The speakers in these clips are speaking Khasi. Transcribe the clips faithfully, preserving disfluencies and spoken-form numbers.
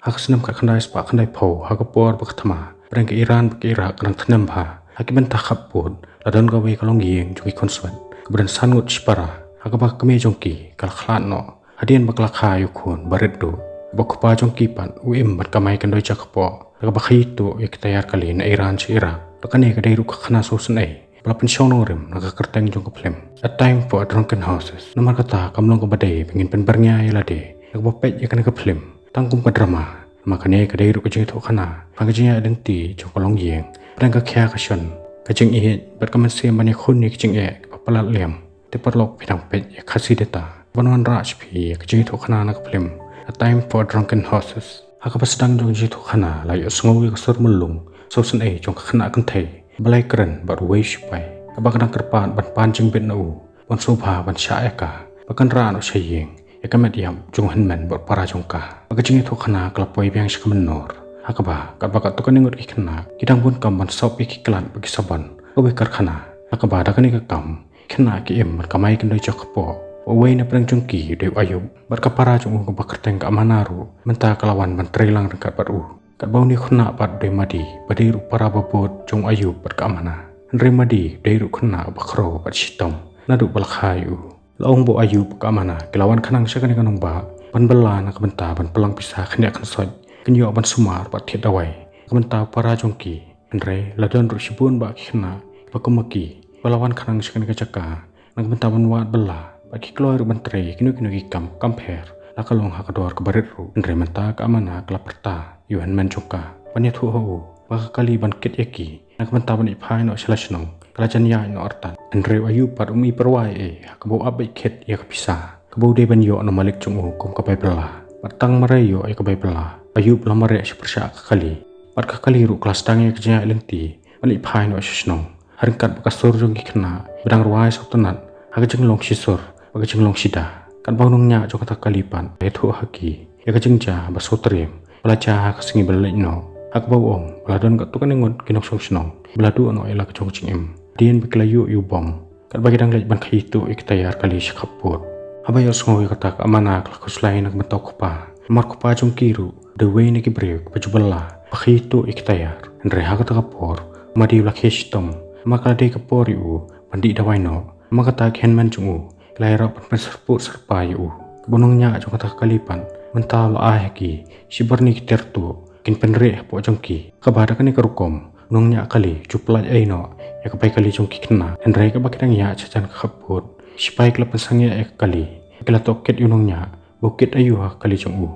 Ha ka snem khatkhyndai spah khyndaiphew, ha ka por ba ka thma pdeng ka Iran bad ka Iraq ka dang thnem bha, ha ki bynta khappud la don kawei ka longïing jong ki khunswet kaba don san ngut shipara, ha kaba ka kmie jong ki ka la khlad noh hadien ba ka la kha ïa u khun ba rit duh. Ba u kpa jong ki pat u im bad kamai kyndoi jaka kpoh, ha kaba khaïi tuh ïa ki tayar kali na Iran sha Iraq. Bad kane ka dei ruh ka khana sngewsynei ba la pynshong nongrim na ka kyrteng jong ka phlim A Time for a Drunken Horses. Namar kata kam long kaba dei ba ngin pynbyrngia ïa lade na kaba peit ïa kane ka phlim tang kum ka drama, namar kane ka dei ruh ka jingïathuhkhana ha ka jingïaid lynti jong ka longïing, pdeng ka khia ka shon, ka jingïeit bad ka mynsiem ban ïakhun ïa ka jingeh kaba palat liam. Te paralok, phi dang peit ïa Khasi Data ban wanrah sha phi ïa ka jingïathuhkhana na ka phlim A Time for a Drunken Horses. Ha kaba sdang jong ka jingïathuhkhana la ïohsngew ïa ka sur myllung sngewsynei jong ka khynnah kynthei ba la ïakren bad uwei u shipai, kaba ka dang kyrpad ban pan jingbit na u, ban sngewbha ban shah ïa ka ba kan rah noh sha ïing ïa ka met ïap jong u hynmen bad para jong ka. Ba ka jingïathuhkhana ka la poi biang sha ka mynnor, ha kaba katba katto katne ngut ki khynnah ki dang bun kam ban sop ïa ki klat bad ki sabon ha kawei ka karkhana, ha kaba da kane ka kam ki khynnah ki im bad kamai kyndoi jaka kpoh. Uwei na pdeng jong ki u dei u Ayub, bad ka para jong u kaba kyrteng ka Amana ruh mynta ka la wan ban trei lang ryngkat bad u. Katba une u khynnah pat u dei u Madi, ba dei ruh para ba bud jong u Ayub bad ka Amana. Hynrei u Madi u dei ruh u khynnah ba khraw bad shitom naduh ba la kha ïa u. La ong ba u Ayub bad ka Amana ki la wan khnang sha kane ka nongbah ban bylla na ka bynta ban pynlong pisa khyndiat khynsoit, kin ïoh ban sumar bad thied dawai na ka bynta u para jong ki. Hynrei la don ruh shibun bah ki khynnah ba kum ma ki ba la wan khnang sha kane ka jaka na ka bynta ban wad bylla bad ki kloi ruh ban trei kino kino ki kam kam pher, la ka long ha ka dor kaba rit ruh. Hynrei mynta ka Amana ka la pyrta ïa u hynmen jong ka ban ïathuh ha u ba ka kali ban kit ïa ki na ka bynta ban ïaphai noh sha la shnong ka la jan ïaid noh artat. Hynrei u Ayub pat um i pyrwa ei ei ha kaba u ap beit kit ïa ka pisa kaba u dei ban ïoh na u malik jong u kum ka bai bylla. Bad tang marwei ïoh ïa ka bai bylla, u Ayub u la mareh sha pyrshah ka kali. Bad ka kali ruh ka la sdang ïa ka jingïaid lynti ban leit phai noh sha shnong, ha ryngkat bad ka sur jong ki khynnah ba dang rwai sawtynnat ha ka jinglong shisur bad ka jinglong shida. Katba u nongñiah jong kata ka kali pat u la ïathuh ha ki ïa ka jingjia ba sawtriem ba la jia ha ka sngi ba la leit noh, ha kaba u ong ba la don katto katne ngut ki nongshong shnong ba la duh noh ïa la ka jong ka jingim hadien ba ki la ïuh ïa u bom katba ki dang leit ban khaïi tuh ïa ki tayar kali sha khappud. Haba ïohsngew ïa kata, ka Amana ka la khuslai na ka bynta u kpa, namar u kpa jong ki ruh u dei uwei na ki briew kiba ju bylla ba khaïi tuh ïa ki tayar. Hynrei ha kata ka por u Madi u la khie shitom, namar ka la dei ka por ïa u ban dih dawai noh. Namar kata ki hynmen jong u ki la ïarap ban pynsyrpud syrpai ïa u. Kaba u nongñiah jong kata ka kali pat mynta u la ai ha ki shi byrni ki tiar tuh kin pynrieh hapoh jong ki. Kaba da kane ka rukom u nongñiah kali u ju pyllait ei noh ïa ka bai kali jong ki khynnah. Hynrei kaba ki dang ïaid shajan ka khappud, ki shipai ki la pynsangeh ïa ka kali, ki la tohkit ïa u nongñiah ba u kit aïu ha ka kali jong u.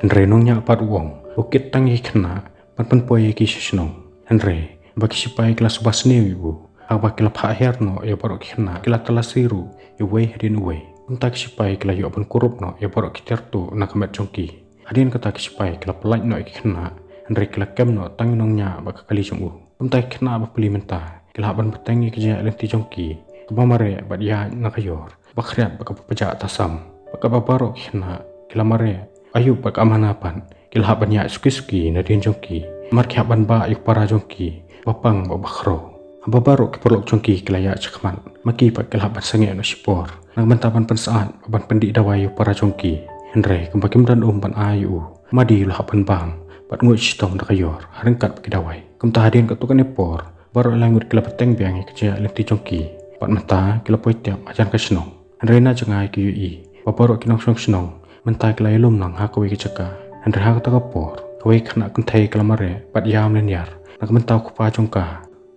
Hynrei u nongñiah pat u ong ba u kit tang ïa ki khynnah ban pynpoi ïa ki sha shnong. Hynrei ba ki shipai ki la suba sniew ïa u, ha kaba ki la phah hiar noh ïa baroh ki khynnah, ki la talasi ruh ïa uwei hadien uwei. Kumta ki shipai ki la ïoh ban kurup noh ïa baroh ki tiar tuh na ka met jong ki. Hadien kata ki shipai ki la pyllait noh ïa ki khynnah, hynrei ki la kem noh tang ïa u nongñiah bad ka kali jong u. Kumta ki khynnah ba pli mynta ki la hap ban bteng ïa ka jingïaid lynti jong ki kaba mareh bad ïaid na ka ïor ba khriat bad kaba pjah tasam. Bad kaba baroh ki khynnah ki la mareh, u Ayub bad ka Amana pat ki la hap ban ïaid suki suki nadien jong ki, namar ki hap ban bah ïa u para jong ki ba pang bad ba khraw. Haba baroh ki paralok jong ki ki la ïaid shakhmat, ma ki pat ki la hap ban sangeh noh shipor na ka bynta ban pynsyaid bad ban pyndih dawai ïa u para jong ki. Hynrei kumba kim don um ban ai ïa u, u Madi u la hap ban bam bad nguid shitom da ka ïor ha ryngkat bad ki dawai. Kumta hadien katto katne por baroh lai ngut ki la bteng biang ïa ka jingïaid lynti jong ki bad mynta ki la poi tiap hajan ka shnong. Hynrei na jngai ki ïohi ba baroh ki nongshong shnong mynta ki la ïalum lang ha kawei ka jaka. Hynrei ha kata ka por kawei ka khynnah kynthei ka la mareh bad ïam lynñiar na ka bynta u kpa jong ka.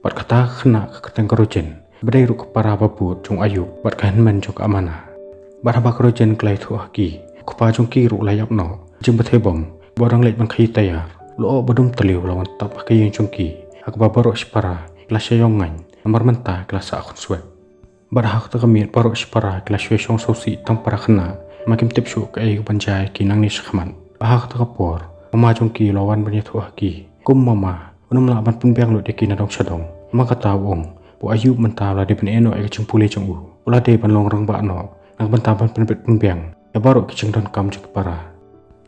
Bad kata ka khynnah ka kyrteng ka Rojen, ba dei ruh ka para ba bud jong u Ayub bad ka hynmen jong ka Amana. Bad haba ka Rojen ka la ïathuh ha ki, u kpa jong ki ruh u la ïap noh. Jingbathei bom ba u dang leit ban khaïi tayar, u lyoh ba dum tliw u la wan tap ha ka ïing jong ki, ha kaba baroh shipara ki la shah ïong ngaiñ namar mynta ki la sah khunswet. Bad ha kata ka miet baroh shipara ki la shoi shong sngewsih tang para khynnah, namar kim tip shuh kaei kaban jia ïa ki nangne shakhmat. Bad ha kata ka por u mama jong ki u la wan ban ïathuh ha ki. Kum u mama un ym lah ban pynbiang lut ïa ki na dong sha dong. Namar kata u ong ba u Ayub mynta u la dei ban ïehnoh ïa ka jingpule jong u, u la dei ban long rangbah noh na ka bynta ban pynbit pynbiang ïa baroh ki jingdonkam jong ki para.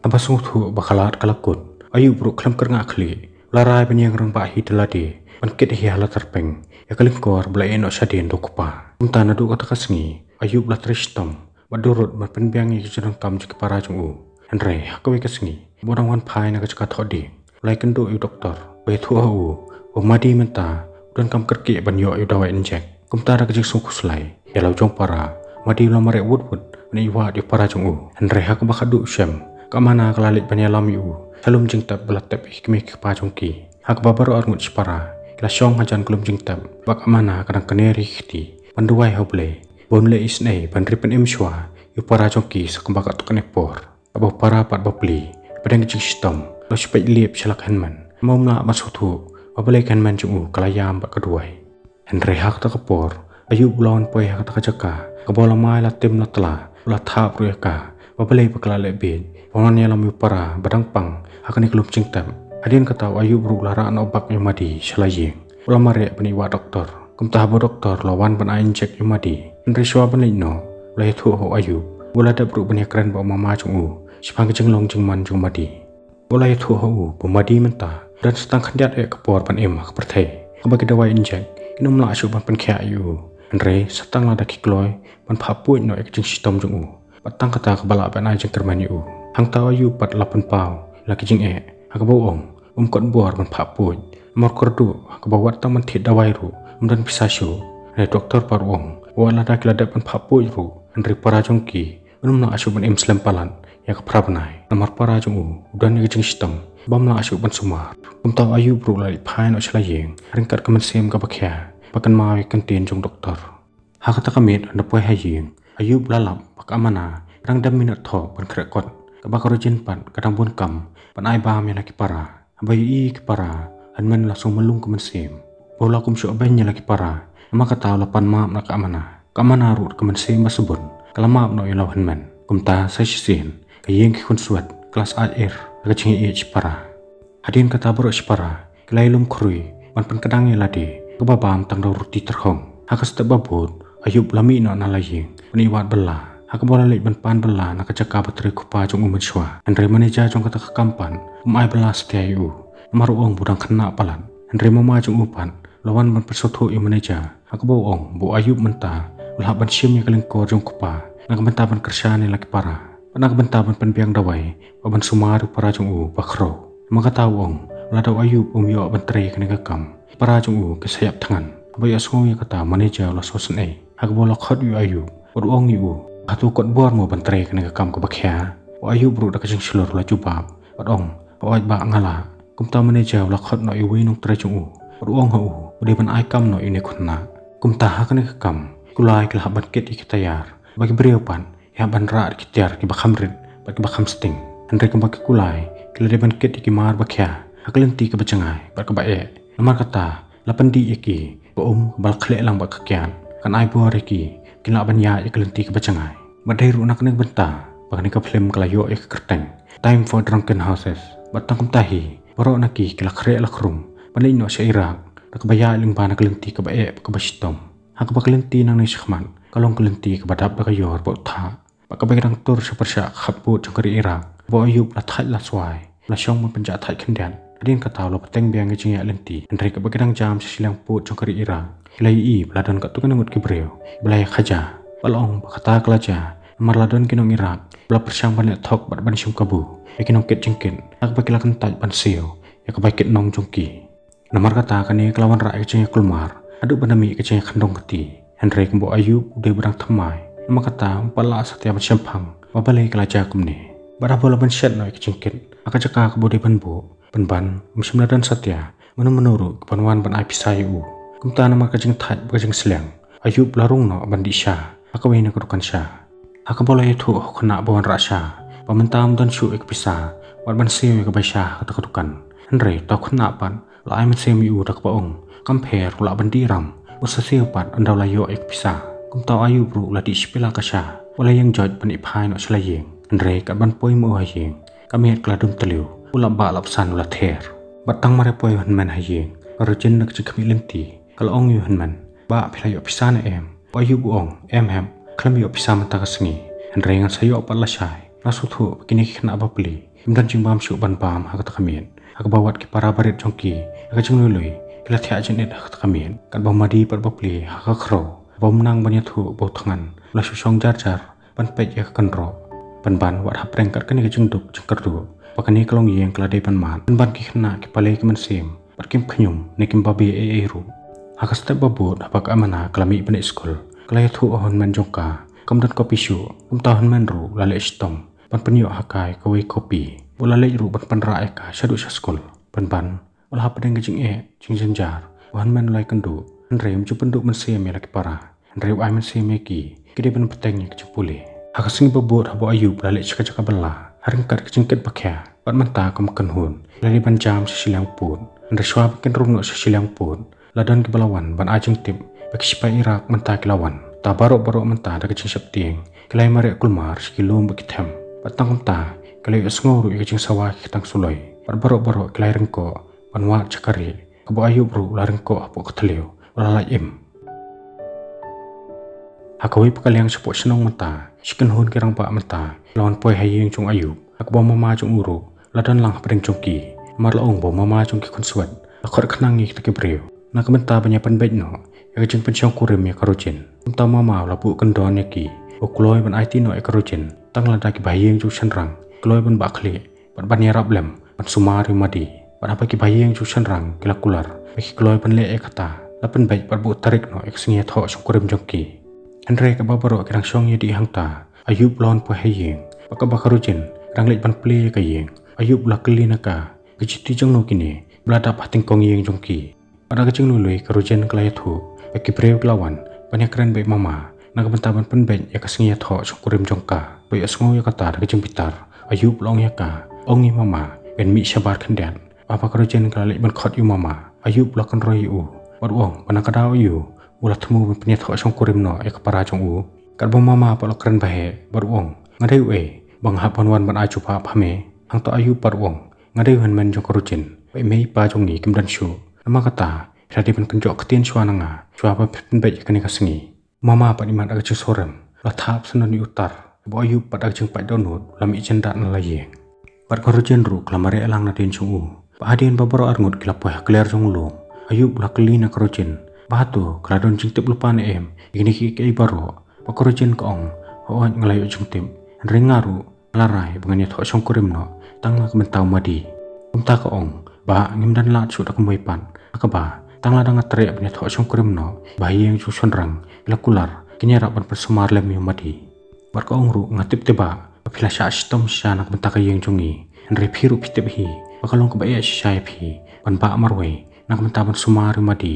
Haba sngewthuh ba ka lad ka la kut, u Ayub ruh khlem kyrngah khlieh u la rai ban ïeng rangbah hi da lade ban kit hi ha Latarpeng ïa ka lyngkor ba la ïehnoh shadien da u kpa. Kumta naduh kata ka sngi u Ayub u la trei shitom bad durut ban pynbiang ïa ki jingdonkam jong ki para jong u. Hynrei ha kawei ka sngi Ba u dang wan phai na ka jaka thoh dieng, u la ïakynduh ïa u doktor ba ïathuh ha u ba u Madi mynta u donkam kyrkieh ban ïoh ïa u dawai injek. Kumta da ka jingsngewkhuslai ïa la u jong u para, u Madi u la mareh wut wut ban ïa wad ïa u para jong u. Hynrei ha kaba khadduh u shem, ka Amana ka la leit ban ïalam ïa u sha lum jingtep ba la tep ïa ki kmie ki kpa jong ki. Ha kaba baroh arngut shipara ki la shong hajan ka lum jingtep, ba ka Amana ka dang kner ïa ki kti ban duwai ha U Blei ba un leh isynei ban ri pynim shuwa ïa u para jong ki sa kumba katto katne por. Kaba u para pat ba pli ba dang ka jingshitom, la shu peit liep sha la ka hynmen. Namar um lah ban sngewthuh ba balei ka hynmen jong u ka la ïam bad ka duwai. Hynrei ha kata ka por, Ayub u la wan poi ha kata ka jaka kaba u la mai la tim la tla, u la thap ruh ïa ka ba balei ba ka la leh bieit ban wan ïalam ïa u para ba dang pang ha kane ka lum jingtep. Hadien kata u Ayub ruh u la rah noh bak ïa u Madi sha la ïing. U la mareh ban ïa wad doktor. Kumta haba u doktor u la wan ban ai injek ïa u Madi, hynrei shuwa ban leit noh, u la ïathuh ha u Ayub ba u la dep ruh ban ïakren bad u mama jong u shaphang ka jinglong jingman jong u Madi. U la ïathuh ha u ba u Madi mynta u don sa tang khyndiat eh ka por ban im ha ka pyrthei, kaba ki dawai injek kin ym lah shuh ban pynkhiah ïa u. Hynrei sa tang lada ki kloi ban phah puid noh ïa ka jingshitom jong u, bad tang kata kaba lah ban ai jingkyrmen ïa u. Hangta u Ayub pat u la pynpaw ïa la ki jingeh ha kaba u ong um kot bor ban phah puid, namar kyrduh ha kaba wat tang ban thied dawai ruh um don pisa shuh. Hynrei u doktor pat u ong ba wat lada ki la dep ban phah puid ruh, hynrei u para jong ki un ym lah shuh ban im slem palat ïa ka phra bnai, namar u para jong u u don ïa ka jingshitom bym lah shuh ban sumar. Kumta u Ayub ruh u la leit phai noh sha la ïing ryngkat ka mynsiem kaba khia, ba kynmaw ïa ka kyntien jong u doktor. Ha kata ka miet ynda poi ha ïing, u Ayub u la lap ba ka Amana ka dang dem minot thoh ban khreh kot, kaba ka Rojin pat ka dang bun kam ban ai bam ïa la ki para. Haba ïohi ïa ki para, u hynmen u la sngew myllung ka mynsiem, ba u la kumjuh beiñ ïa la ki para. Namar kata u la pan map na ka Amana. Ka Amana ruh da ka mynsiem ba sbun ka la map noh ïa la u hynmen. Kumta sa shisien ka ïing ki khunswet ka la syaid er da ka jingïeit shipara. Hadien kata baroh shipara ki la ïalum khrui ban pynkdang ïa lade kaba bam tang da u ruti tyrkhong. Ha ka step ba bud u Ayub u la mih noh na la ïing ban ïa wad bylla. Ha kaba u la leit ban pan bylla na ka jaka ba trei u kpa jong u mynshuwa, hynrei u maneja jong kata ka kam pat um ai bylla satia ïa u, namar u ong ba u dang khynnah palat. Hynrei u mama jong u pat u la wan ban pynsngewthuh ïa u maneja, ha kaba u ong ba u Ayub mynta u la hap ban shim ïa ka lyngkor jong u kpa na ka bynta ban kyrshan ïa la ki para, bad na ka bynta ban pynbiang dawai bad ban sumar ïa u para jong u ba khrew. Namar kata u ong ba lada u Ayub um ïoh ban trei ïa kane ka kam, ki para jong u kin sa ïap thngan. Haba ïohsngew ïa kata u maneja u la sngewsynei, ha kaba u la khot ïa u Ayub bad u ong ïa u, hato u kot bor mo ban trei ïa kane ka kam kaba khia? U Ayub ruh da ka jingshlur u la jubab bad ong, hooid bah, nga lah. Kumta u maneja u la khot noh ïa uwei u nongtrei jong u bad u ong ha u ba u dei ban ai kam noh ïa une u khynnah. Kumta ha kane ka kam ki kulai ki la hap ban kit ïa ki tiar, ba ki briew pat ki hap ban rah da ki tiar kiba kham rit bad kiba kham sting. Hynrei kumba ki kulai ki la dei ban kit ïa ki mar ba khia ha ka lynti kaba jngai bad kaba eh, namar kata la pyndih ïa ki ba um kaba la khleh lang bad ka kiad kan ai bor ïa ki kin lah ban ïaid ïa ka lynti kaba jngai. Bad dei ruh na kane ka bynta ba kane ka phlim ka la ïoh ïa ka kyrteng Time for Drunken Horses. Bad tang kumta hi baroh na ki ki la khreh la khrum ban leit noh sha Iraq da kaba ïaid lyngba na ka lynti kaba eh bad kaba shitom, ha kaba ka lynti nangne shakhmat ka long ka lynti kaba dap da ka ïor bad u thah, bad kaba ki dang tur sha pyrshah ka khappud jong ka ri Iraq, kaba u Ayub la thait la swai, la shong ban pynjah thait khyndiat. Hadien kata u la bteng biang ïa ka jingïaid lynti, hynrei kaba ki dang jam sha shiliang pud jong ka ri Iraq ki la ïohi ba la don katto katne ngut ki briew kiba la ïakhaja, bad la ong ba kata ka la jia namar la don ki nong Iraq ba la pyrshang ban leh thok bad ban shim kabu ïa ki nongkit jingkit, ha kaba ki la kyntait ban siew ïa ka bai kit nong jong ki. Namar kata kane ka la wanrah ïa ka jingïakulmar haduh ban da mih ka jingïakhyndong kti. Hynrei kumba u Ayub u dei ba dang thymmai, namar kata um pat lah satia ban shemphang ba balei ka la jia kumne. Bad haba u la ban shet noh ïa ka jingkit ha ka jaka kaba u dei ban buh, pynban um shym la don satia mano mano ruh ki ban wan ban ai pisa ïa u. Kumta namar ka jingthait bad ka jingsliang, u Ayub u la rung noh ban dih sha ha kawei na ka dukan sha, ha kaba u la ïathuh ha u khynnah ba wanrah sha ba mynta um don shuh ïa ka pisa wat ban siew ïa ka bai sha ha kata ka dukan. Hynrei uta u khynnah pat u la ai mynsiem ïa u da kaba ong, kam pher, u lah ban dih ram, u sa siew pat ynda u la ïoh ïa ka pisa. Kumta u Ayub ruh u la dih shipila ka sha, u la ïeng joit ban ïaphai noh sha la ïing. Hynrei kat ban poi ma u ha ïing, ka miet ka la dum tliw, u lap bah lap san u la ther. Bad tang mar ïa poi u hynmen ha ïing, ka Rojin da ka jingkhmih lynti ka la ong ïa u hynmen, bah, phi la ïoh pisa ne em? U Ayub u ong, em hep, khlem ïoh pisa mynta ka sngi, hynrei ngan sa ïoh pat lashai. Nga sngewthuh ba kine ki khynnah ba pli kim don jingbam shuh ban bam ha kata ka miet, ha kaba wat ki para barit jong ki da ka jinglui lui ki la thiah jingit ha kata ka miet. Katba u Madi pat ba pli ha ka khrew, ba um nang ban ïathuh ba u thngan, u la shu shong jar jar ban peit ïa ka kynroh. Pynban wat hapdeng kat kane ka jingduk jingkyrduh, ba kane ka longïing ka la dei ban mad, pynban ki khynnah ki pale ki mynsiem, bad kim khñium ne kim babe ei ei ruh. Ha ka step ba bud haba ka Amana ka la mih ban leit skul, ka la ïathuh ha u hynmen jong ka kam don kopi shuh. Kumta u hynmen ruh u la leit shitom ban pynïoh ha ka ïa kawei kopi, bad u la leit ruh ban pynrah ïa ka shaduh sha skul. Pynban u la hapdeng ka jingeh jingjynjar, u hynmen u la ïakynduh, hynrei um ju pynduh mynsiem ïa la ki para. Hynrei u ai mynsiem ïa ki, ki dei ban bteng ïa ka jingpule. Ha ka sngi ba bud haba u Ayub u la leit sha ka jaka bylla ha ryngkat ka jingkit ba khia, bad mynta kum kynhun ki la dei ban jam sha shiliang pud. Hynrei shuwa ba kin rung noh sha shiliang pud, la don kiba la wan ban ai jingtip ba ki shipai Iraq mynta ki la wan. Te baroh baroh mynta da ka jingsheptieng ki la ïamareh kulmar sha ki lum bad ki them, bad tang kumta ki la ïohsngew ruh ïa ka jingsawa ki ktang suloi, bad baroh baroh ki la ïaryngkoh ban wad sha ka rieh, kaba u Ayub ruh u la ryngkoh hapoh ka thliew, u la lait im. Ha kawei pat ka liang shapoh shnong mynta, shi kynhun ki rangbah mynta ki la wan poi ha ïing jong u Ayub, ha kaba u mama jong u ruh u la don lang hapdeng jong ki. Namar la ong ba u mama jong ki khunswet u la khot khnang ïa kita ki briew na ka bynta ban ïa pynbeit noh ïa ka jingpynshongkurim ïa ka Rojin. Kumta u mama u la buh kyndon ïa ki ba u kloi ban aiti noh ïa ka Rojin tang lada ki bahaïing jong u shynrang ki kloi ban bah khlieh bad ban ïarap lem ban sumar ïa u Madi. Bad haba ki bahaïing jong u shynrang ki la kular ba ki kloi ban leh ïa kata, la pynbeit bad buh tarik noh ïa ka sngi ïathoh shongkurim jong ki. Hynrei kaba baroh ki dang shong ïa dih hangta, u Ayub u la wan poi ha ïing, bad kaba ka Rojin ka dang leit ban plie ïa ka ïing, u Ayub u la kylli na ka, ka juti jongno kine ba la dap ha tyngkong ïing jong ki. Bad da ka jingluilui ka Rojin ka la ïathuh ba ki briew ki la wan ban ïakren bad i mama na ka bynta ban pynbeit ïa ka sngi ïathoh shongkurim jong ka. Ba ïohsngew ïa kata da ka jingbitar, u Ayub u la ong ïa ka, ong ïa i mama ban mih shabar khyndiat. Bad haba ka Rojin ka la leit ban khot ïa u mama, u Ayub u la kynroi ïa u bad u ong ba na ka daw aïu u la thmu ban pynïathoh shongkurim noh ïa ka para jong u. Katba u mama pat u la kren ba heh bad u ong, nga dei uei ba nga hap ban wan ban ai jubab ha me? Hangta u Ayub pat u ong, nga dei u hynmen jong ka Rojin, bad i mei i pa jong ngi kim don shuh. Namar kata phi la dei ban kynjoh ktien shuwa na nga shuwa ba phi pynbeit ïa kane ka sngi. U mama pat imat da ka jingsngewrem u la thap syndon ïa u tar, bad u Ayub pat da ka jingpait dohnud u la mih jyndat na la ïing. Bad ka Rojin ruh ka la mareh lang nadien jong u. Bad hadien ba baroh arngut ki la poi ha kliar jong u lum, u Ayub u la kylli na ka Rojin ba hato ka la don jingtip lypa ne em ïa kine kiei kiei baroh. Bad ka Rojin ka ong, hooid nga la ïoh jingtip, hynrei nga ruh nga la rai ba ngan ïathoh shongkurim noh tang na ka bynta u Madi. Kumta ka ong, bah ngim dang lad shuh da kumwei pat, ha kaba tang lada nga treh ban ïathoh shongkurim noh, ki bahaïing jong u shynrang ki la kular kin ïarap ban pynsumar lem ïa u Madi. Bad ka ong ruh, nga tip te bah ba phi la shah shitom shisha na ka bynta ka ïing jong ngi, hynrei phi ruh phi tip hi ba ka long kaba eh shisha ïa phi ban bah marwei na ka bynta ban sumar ïa u Madi.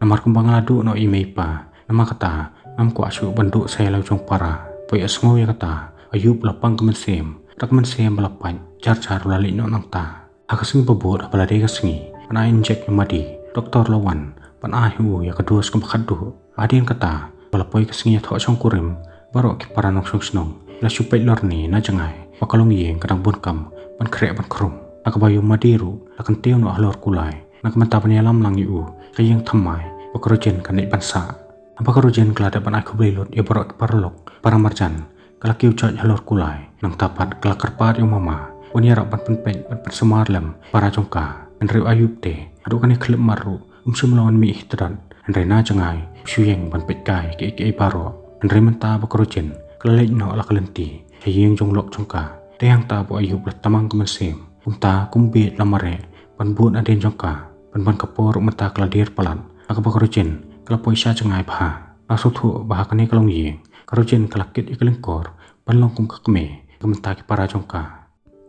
Namar kumba nga la duh noh ïa i mei i pa, namar kata ngam kwah shuh ban duh sa ïa la u jong para. Bad ïohsngew ïa kata u Ayub u la pang ka mynsiem, da ka mynsiem ba la pait jar jar u la leit noh nangta. Ha ka sngi ba bud haba la dei ka sngi ban ai injek ïa u Madi, u doktor u la wan ban ai ha u ïa ka dos kaba khatduh. Bad hadien kata ba la poi ka sngi ïathoh shongkurim, baroh ki para nongshong shnong ki la shu peit lorni na jngai ba ka longïing ka dang bun kam ban khreh ban khrum. Ha kaba ïa u Madi ruh la kyntiew noh halor kulai na ka bynta ban ïalam lang ïa u ha ka ïing thymmai ba ka Rojin kan leit ban sah. Haba ka Rojin ka la dep ban ai khublei lut ïa baroh ki paralok paramarjan, ka la kiew joit halor kulai. Nangta pat ka la kyrpad ïa u mama ban ïarap ban pynpeit ban pynsumar lem para jong ka. Hynrei u Ayub te haduh kane khyllipmat ruh um shym la wan mih hi tdong, hynrei na jngai u shu ïeng ban peit kai kiei kiei baroh. Hynrei mynta ba ka Rojin ka la leit noh la ka lynti ha ïing jong u lok jong ka, te hangta ba u Ayub u la tymmen ka mynsiem. Kumta kum bieit u la mareh ban bud nadien jong ka, pynban ka por ruh mynta ka la dier palat. Ha kaba ka Rojin ka la poi sha jngai bha. La sngewthuh ba ha kane ka longïing ka Rojin ka la kit ïa ka lyngkor ban long kum ka kmie na ka bynta ki para jong ka.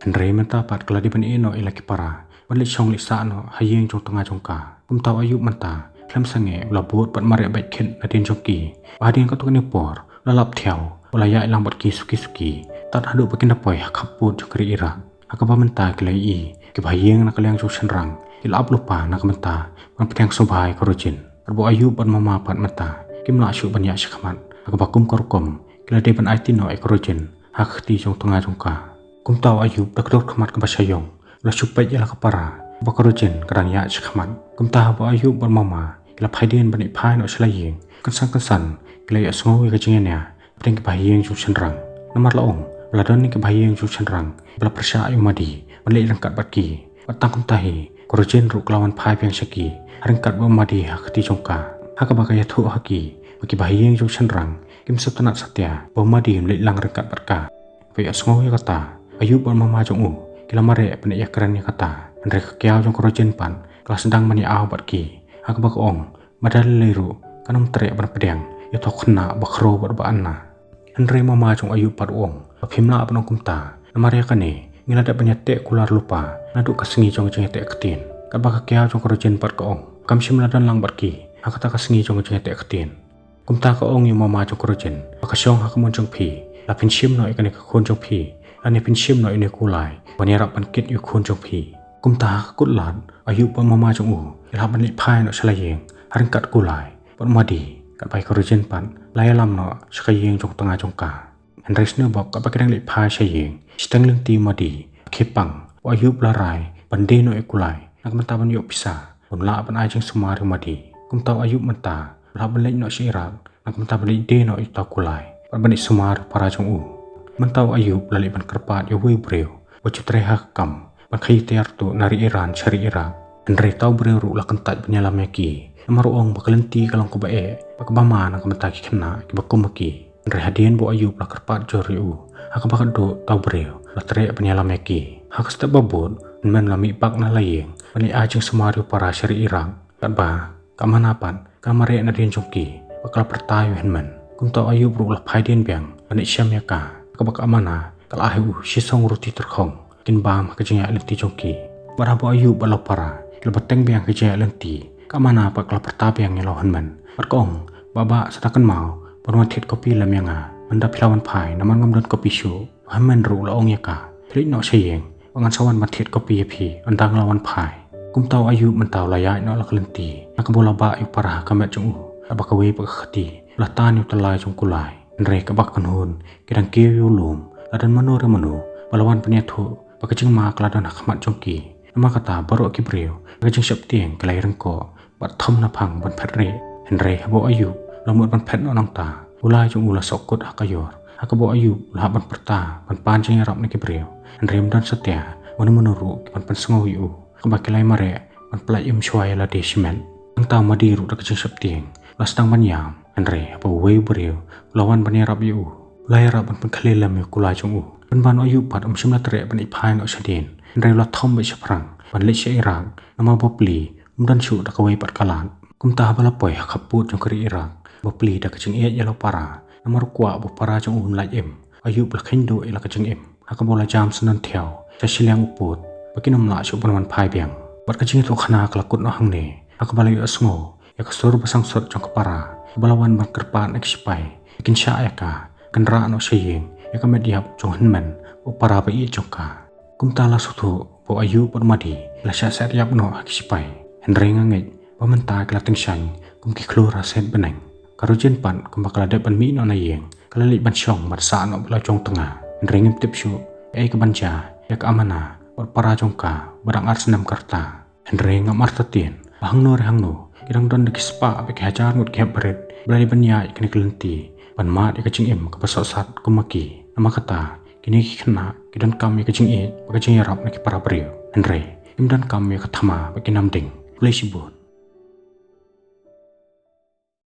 Hynrei mynta pat ka la dei ban ïeh noh ïa la ki para ban leit shong leit sah noh ha ïing jong tnga jong ka. Kumta u Ayub mynta khlem sangeh u la bud bad mareh beit khit nadien jong ki. Bad hadien katto katne por u la lap thiaw, u la ïaid lang bad ki suki suki tad haduh ba kin da poi ha khappud jong ka ri Iraq. Ha kaba mynta ki la ïohi ki bahaïing na ka liang jong u shynrang ki la ap lypa na ka bynta ban pdiang sngewbha ïa ka Rojin. Katba u Ayub bad mama pat mynta kim lah shuh ban ïaid shakhmat, ha kaba kum ka rukom ki la dei ban aiti noh ïa ka Rojin ha ka kti jong tnga jong ka. Kumta u Ayub da ka dur khmat kaba sha ïong u la shu peit ïa la ka para ba ka Rojin ka dang ïaid shakhmat. Kumta haba u Ayub bad mama ki la phai dien ban ïaid phai noh sha la ïing, kynsan kynsan ki la ïohsngew ïa ka jingïania hapdeng ki bahaïing jong u shynrang. Namar la ong ba la don ïa ki bahaïing jong u shynrang ba la pyrshah ïa u Madi ban leit ryngkat bad ki. Bad tang kumta hi ka Rojin ruh ka la wan phai biang sha ki ha ryngkat bad u Madi ha ka kti jong ka, ha kaba ka ïathuh ha ki ba ki bahaïing jong u shynrang kim sngewtynnat satia ba u Madi un leit lang ryngkat bad ka. Bad ïohsngew ïa kata u Ayub bad mama jong u ki la mareh ban ïakren ïa kata. Hynrei ka kiaw jong ka Rojin pat ka la sdang ban ïa aw bad ki, ha kaba ka ong, ba da lei lei ruh kan ym treh ban pdiang ïa uto u khynnah ba khroo bad ba ana. Hynrei u mama jong u Ayub pat u ong, ba phim lah ban ong kumta, namar ïa kane ngi la dep ban ïateh kular lypa naduh ka sngi jong ka jingïateh ktien. Katba ka kiaw jong ka Rojin pat ka ong, kam shym la don lang bad ki ha kata ka sngi jong ka jingïateh ktien. Kumta ka ong ïa u mama jong ka Rojin, ba ka shong ha ka mon jong phi, la phin shim noh ïa kane ka khun jong phi, lane phin shim noh ïa une u kulai ban ïarap ban kit ïa u khun jong phi. Kumta ha ka kut lad, u Ayub bad u mama jong u ki la hap ban leit phai noh sha la ïing ha ryngkat u kulai bad u Madi. Katba ïa ka Rojin pat la ïalam noh sha ka ïing jong tnga jong ka. Hynrei sniewbok katba ki dang leit phai sha ïing, shiteng lynti u Madi, khie pang, u Ayub u la rai ban die noh ïa u kulai na ka bynta ban ïoh pisa, un lah ban ai jingsumar ïa u Madi. Kumta u Ayub mynta u la hap ban leit noh sha Iraq na ka bynta ban leit die noh ïa uta u kulai bad ban leit sumar ïa u para jong u. Mynta u Ayub u la leit ban kyrpad ïa uwei u briew uba ju trei ha ka kam ban khaïi tiar tuh na ri Iran sha ri Iraq. Hynrei uta u briew ruh u la kyntait ban ïalam ïa ki, namar u ong ba ka lynti ka long kaba eh bad kaba ma na ka bynta ki khynnah kiba kum ma ki. Hynrei hadien ba u Ayub u la kyrpad jur ïa u, ha kaba khatduh uta u briew u la treh ban ïalam ïa ki. Ha ka step ba bud, u hynmen u la mih bak na la ïing ban leit ai jingsumar ïa u para sha ri Iraq. Katba ka Amana pat ka la mareh nadien jong ki bad ka la pyrta ïa u hynmen. Kumta u Ayub ruh u la phai dien biang ban leit shem ïa ka. Katba ka Amana ka la ai ha u shi song ruti tyrkhong, kin bam ha ka jingïaid lynti jong ki. Bad haba u Ayub bad la u para ki la bteng biang ha ka jingïaid lynti, ka Amana pat ka la pyrta biang ïa la u hynmen bad ka ong, "Bah, bah, sa da kynmaw ban wan thied kopi lem ïa nga mynda phi la wan phai, namar ngam don kopi shuh." U hynmen ruh u la ong ïa ka, "Phi leit noh sha ïing, ba ngan sa wan ban thied kopi ïa phi ynda nga la wan phai." Kumta u Ayub mynta u la ïaid noh la ka lynti, ha kaba u la bah ïa u para ha ka met jong u. Katba kawei pat ka kti u la tan ïa u tyllai jong u kulai. Hynrei katba ka kynhun ki dang kiew ïa u lum, la don mano re mano ba la wan ban ïathuh ba ka jingma ka la don ha khmat jong ki. Namar kata baroh ki briew ha ka jingsheptieng ki la ïaryngkoh bad thom na phang ban phet rieh. Hynrei haba u Ayub u la mut ban phet noh nangta, u lai jong u u la sohkut ha ka ïor. Ha kaba u Ayub u la hap ban pyrta ban pan jingïarap na ki briew, hynrei ym don satia mano mano ruh ki ban pynsngew ïa u. Katba ki la ïa mareh ban pyllait im shuwa ïa lade shimet. Nangta u Madi ruh da ka jingsheptieng u la sdang ban ïam. Hynrei haba uwei u briew u la wan ban ïarap ïa u, u la ïarap ban pynkhlieh lem ïa u kulai jong u. Pynban u Ayub pat um shym la treh ban ïaid phai noh shadien, hynrei u la thom beit shaphrang ban leit sha Iraq, namar ba pli um don shuh da kawei pat ka lad. Kumta haba la poi ha khappud jong ka ri Iraq, ba pli da ka jingïeit ïa la u para, namar u kwah ba u para jong u un lait im. U Ayub u la kheiñ duh ïa la ka jingim, ha kaba u la jam syndon thiaw sha shiliang u pud ba kin ym lah shuh ban wan phai biang. Bad ka jingïathuhkhana ka la kut noh hangne, ha kaba la ïohsngew ïa ka sur ba sangsot jong ka para kaba la wan ban kyrpad na ki shipai ba kin shah ïa ka, kynrah noh sha ïing ïa ka met ïap jong u hynmen bad u para ba ïeit jong ka. Kumta la sngewthuh ba u Ayub bad u Madi ki la shah set ïap noh ha ki shipai. Hynrei nga ngeit ba mynta ki la tyngshaiñ kum ki khlur ha set bneng. Ka Rojin pat kumba ka la dep ban mih noh na ïing, ka la leit ban shong ban sah noh bad la u jong tnga. Hynrei ngim tip shuh kaei ka ban jia ïa ka Amana bad u para jong ka ba dang ar snem ka rta. Hynrei ngam artatien ba hangno re hangno ki dang don da ki spah bad ki hajar ngut ki hep barit ba la dei ban ïaid ïa kane ka lynti ban mad ïa ka jingim kaba sohsat kum ma ki. Namar kata kine ki khynnah ki donkam ïa ka jingïeit bad ka jingïarap na ki para briew. Hynrei kim donkam ïa ka thma bad ki nam ding. Khublei shibun.